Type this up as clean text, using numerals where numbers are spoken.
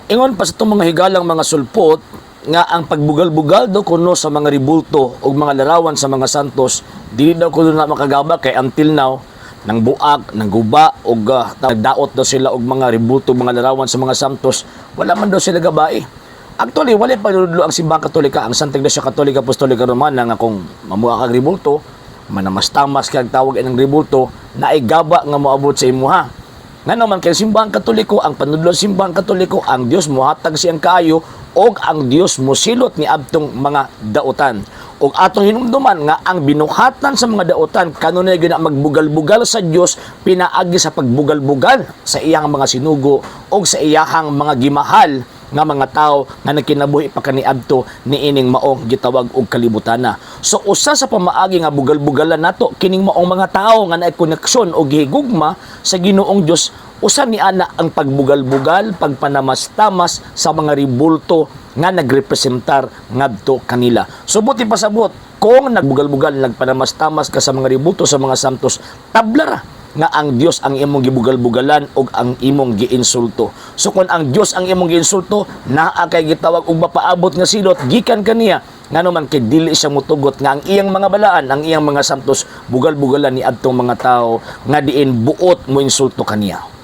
Ingon pa sa itong mga higalang mga sulpot nga ang pagbugal-bugal daw kuno sa mga ribulto o mga larawan sa mga santos, dili daw kuno na makagaba kay until now nang buak, nang guba og daot daw sila og mga ribulto, mga larawan sa mga santos, wala man daw sila gabai. Actually, wala pa ang Simbahang Katolika, ang Santa Iglesia Katolika Apostolika Romana, nga kung mamuha kag ribulto, manamastamas kag tawag inang ribulto, naay gaba nga moabot sa imuha. Nga naman kay Simbahang Katoliko, ang panudlo sa Simbahang Katoliko, ang Dios mohatag siyang kaayo og ang Dios mosilot ni adtong mga dautan. Og atong hinumduman nga ang binuhatan sa mga dautan kanunay gyud na magbugal-bugal sa Dios pinaagi sa pagbugal-bugal sa iyang mga sinugo og sa iyahang mga gimahal nga mga tao nga nagkinabuhi pa kaniadto niining maong gitawag og kalibutana. So usa sa pamaagi nga bugal-bugalan nato kining maong mga tao nga naay koneksyon o gihigugma sa Ginoong Dios, usa ni ana ang pagbugal-bugal, pagpanamastamas sa mga ribulto nga nagrepresentar ngadto kanila. So buti pasabot, kung nagbugal-bugal, nagpanamastamas ka sa mga ribulto sa mga santos, tabla ra nga ang Dios ang imong gibugal-bugalan og ang imong giinsulto. So kung ang Dios ang imong giinsulto, naa kay gitawag og mapaabot nga silot gikan kaniya, ngano man kay dili siya motugot nga ang iyang mga balaan, ang iyang mga santos, bugal-bugalan ni adtong mga tao nga diin buot mo insulto kaniya.